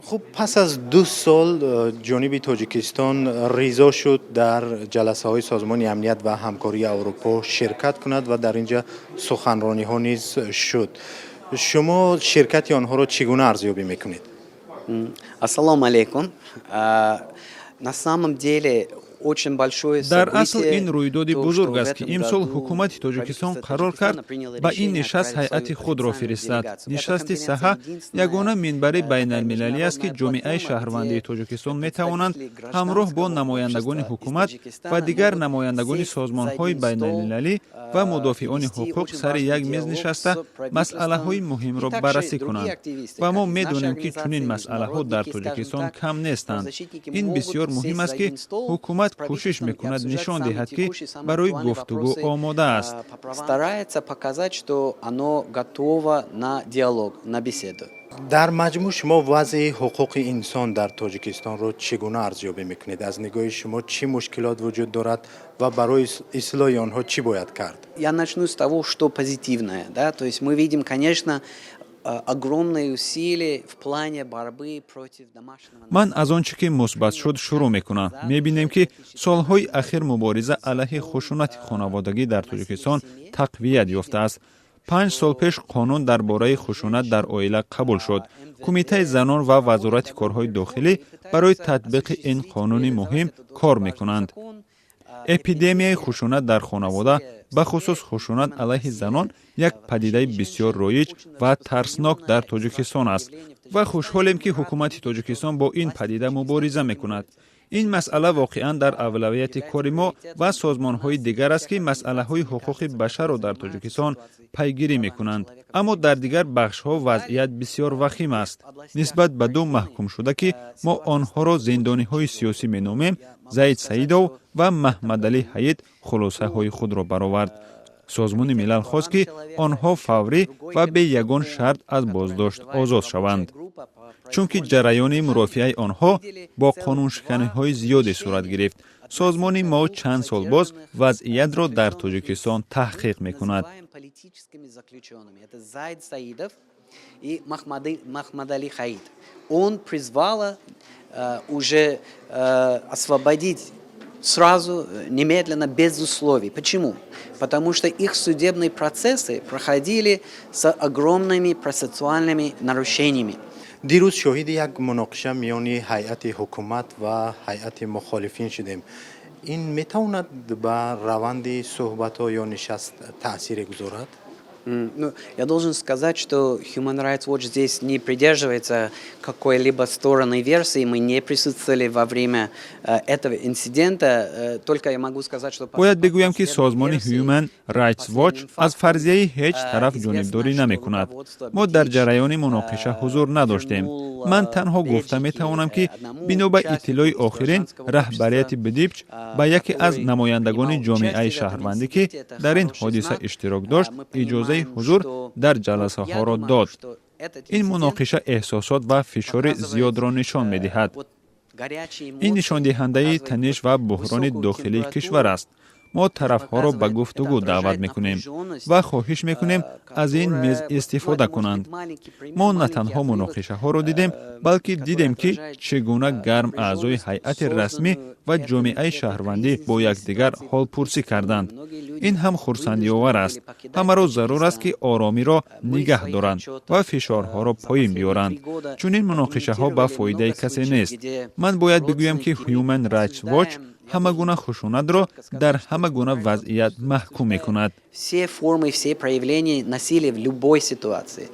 Хуб, пас аз 2 сол ҷониби Тоҷикистон ризо шуд дар ҷаласаҳои Созмони амният ва ҳамкории Аврупо ширкат кунад ва дар ин ҷа суханрониҳо низ шуд. Шумо ширкати онҳоро чӣ гуна арзёбӣ мекунед? Ассалому алейкум. На самом деле очень большое. Дар асл ин рӯйдоди бузург аст, ки имсол ҳукумати Тоҷикистон қарор кард ба ин нишаст ҳайати худро фиристад. Нишасти САҲА ягона минбари байналмилалӣ аст, ки ҷомеаи шаҳрвандии Тоҷикистон метавонанд ҳамроҳ бо намояндагони ҳукумат ва дигар намояндагони созмонҳои байналмилалӣ ва мудофиони ҳуқуқ сари як миз нишаста, масъалаҳои муҳимро баррасӣ кунанд. Ва мо медонем, ки чунин масъалаҳо дар Тоҷикистон кам нестанд. Ин бисёр муҳим аст, ки ҳукумат кӯшиш мекунад нишон диҳад, ки барои гуфтугӯ омода аст. Старается показать, что оно готово на диалог, на беседу. Дар маҷмӯъ шумо вазъи ҳуқуқи инсон дар Тоҷикистонро чӣ гуна арзёбӣ мекунед? Аз нигоҳи шумо чӣ мушкилот вуҷуд дорад ва барои ислоҳи онҳо чӣ бояд кард? Я начну с того, что позитивное, да, то есть мы видим, конечно, огромные усилия в плане борьбы против домашнего. Ман аз он чӣ ки мусбат шуд шурӯъ мекунам. Мебинем, ки солҳои ахир мубориза алайҳи хушунати хонаводагӣ дар Тоҷикистон тақвият ёфтааст. 5 сол пеш қонун дар бораи хушунат дар оила қабул шуд. Кумитаи занон ва Вазорати корҳои дохилӣ барои татбиқи ин қонуни муҳим кор мекунанд. Эпидемияи хушунат дар хонавода, бахусус хушунат алайҳи занон, як падидаи бисёр роиҷ ва тарснок дар Тоҷикистон аст ва хушҳолем, ки ҳукумати Тоҷикистон бо ин падида мубориза мекунад. Ин масъала воқеан дар авлавияти кори мо ва созмонҳои дигар аст, ки масъалаҳои ҳуқуқи башарро дар Тоҷикистон пайгирӣ мекунанд. Аммо дар дигар бахшҳо вазъият бисёр вахим аст. Нисбат ба ду маҳкумшуда, ки мо онҳоро зиндониҳои сиёсӣ меномем, Заид Саидов ва Маҳмадалӣ Ҳаид, хулосаҳои худро баровард. Созмони Милал хост, ки онҳо фаврӣ ва бе ягон шарт аз боздошт озод шаванд, чунки ҷараёни мурофиаи онҳо бо қонуншиканиҳои зиёде сурат гирифт. Созмони мо чанд сол боз вазъиятро дар Тоҷикистон таҳқиқ мекунад. И Махмадали Хаид. Он призвала уже освободить сразу, немедленно, без условий. Почему? Потому что их судебные процессы проходили с огромными процессуальными нарушениями. Дирӯз шоҳиди як муноқиша миёни ҳайати ҳукумат ва ҳайати мухолифин шудем. Ин метавонад ба раванди суҳбатҳо ё нишаст таъсире гузорад? Ну, я должен сказать, что Human Rights Watch здесь не придерживается какой-либо стороны версии. Мы не присутствовали во время этого инцидента. Только я могу сказать, что. Бояд бигӯям, ки созмони Human Rights Watch аз фарзияи ҳеҷ тараф ҷонибдорӣ намекунад. Мо дар ҷараёни муноқиша ҳузур надоштем. Ман танҳо гуфта метавонам, ки бино ба иттилои охирин, раҳбарияти БДИПЧ ба яке аз намояндагони ҷомеаи шаҳрвандӣ, ки дар ин ҳодиса иштирок дошт, иҷозаи ҳузур дар ҷаласаҳоро дод. Ин муноқиша эҳсосот ва фишори зиёдро нишон медиҳад. Ин нишондиҳандаи таниш ва буҳрони дохилии кишвар аст. Мо тарафҳоро ба гуфтугӯ даъват мекунем ва хоҳиш мекунем, аз ин мез истифода кунанд. Мо на танҳо муноқишаҳоро дидем, балки дидем, ки чӣ гуна гарм аъзои ҳайати расмӣ ва ҷомеаи шаҳрвандӣ бо якдигар ҳолпурсӣ карданд. Ин ҳам хурсандиовар аст. Ҳамаро зарур аст, ки оромиро нигаҳ доранд ва фишорҳоро поин биёранд. Чунин муноқишаҳо ба фоидаи касе нест. Ман бояд бигӯям, ки Human Rights Watch ҳама гуна хушунатро дар ҳама гуна вазъият маҳкум мекунад. Все формы, все проявления насилия в любой ситуации.